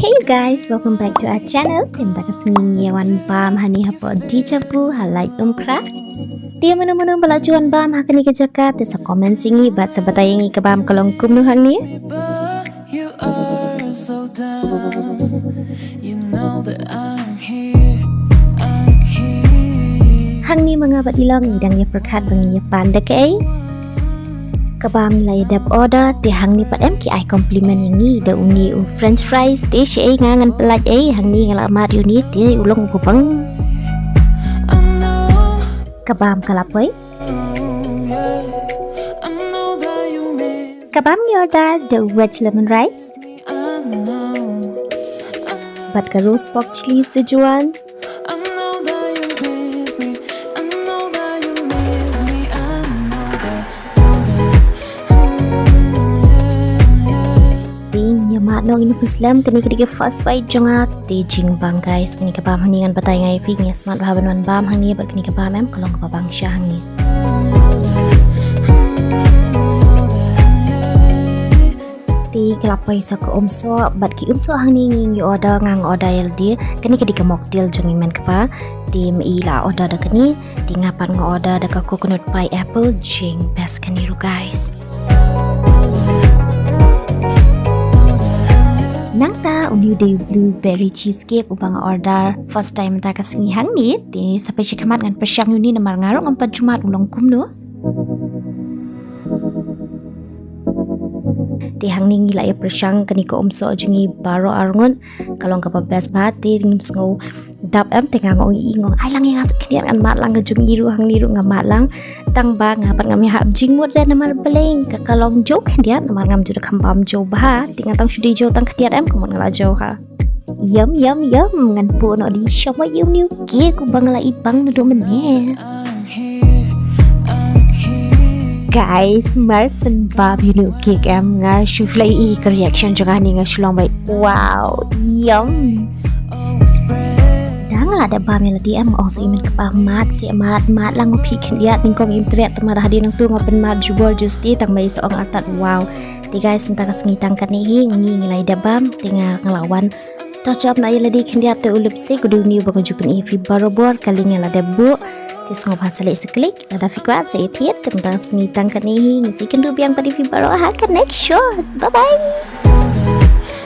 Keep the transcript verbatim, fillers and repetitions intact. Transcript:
Hey guys, welcome back to our channel. Te mynta ka sngi ngi wan bam hangne hapoh Deja Vu ha Laitumkhrah. Te mano mano ba la ju wan bam ha kane ka jaka te sa comment ïa ngi bad sa batai ïa ngi ka bam ka long kumno hangne. You are so dumb. You know that I'm here. I'm here. Hangne ma nga bad i Long ngi dang ïa pyrkhat ba ngin ïa pan da kaei. Ka bam ngi la ïa dep order te hangne pat em ki ai compliment ïa ngi da une u french fries te shaei nga ngan pyllait ei hangne nga la mad ïa une te u long u bang. Ka bam ka la poi. Ka bam ngi order da u veg lemon rice bad ka roast pork chilli Szechuan. Te ngi ïa mad noh ïa une u slem, kane ka dei ka first bite jong nga. Te jingbang guys, kane ka bam hangne ngan batai nga ïa phi, ngi ïa smat bha ban wan bam hangne bad kane ka bam em ka long kaba bang sha hangne. Te ka la poi sa ka umsoh bad ki umsoh hangne ngi ngi order, nga nga order ïa lade. Kane ka dei ka mocktail jong i men kpa. Te ma i la order da kane. Te nga pat nga order da ka coconut pineapple, jing best kane ruh guys. Nangta une u dei u blueberry cheesecake uba nga order first time mynta ka sngi hangne. Te sa peit shakhmat ngan pyrshang ïa une namar nga ruh ngam pat ju mad u long kumno. Te hangne ngi la ïa pyrshang kane ka umsoh jong ngi baroh arngut, ka long kaba best bha. Te ngim sngew dap em, te nga nga ong ïa i, nga ong ai lang ïa nga sa khyndiat ngan mad lang, ka jong i ruh hangne ruh nga mad lang. Tang ba nga pat ngam ïahap jingmut re namar balei ka ka long jew khyndiat namar ngam ju da kham bam jew bha. Te nga tang shu dei jew tang khyndiat em, ka mut nga la jew ha. Yum yum yum, ngan pynnoh di shamoit ïa une u cake uba nga la i bang naduh mynne. Guys, mar shen bam ïa une u cake em, nga shu flei i ka reaction jong nga hangne, nga shu long beit wow, yum. Da nga la dep bam ïa lade em, nga ong sa i men kpa mad seh mad, mad lang ma phi khyndiat, nyngkong im treh te mad hadien nangta nga pynmad jubor justi tang ba i sa ong artat wow. Te guys, mynta ka sngi tang katne hi, ngi ngi la ïa dep bam, te nga nga la wan touch up noh ïa lade khyndiat, te u lipstick u dei une uba nga ju pyni ïa phi barobor, ka link nga la dep buh. Te sngewbha sa leit sa klik, lada phi kwah sa ïa thied. Te mynta ka sngi tang katne hi, ngi sa ïakynduh biang pat ïa phi baroh ha ka next shot. Bye bye.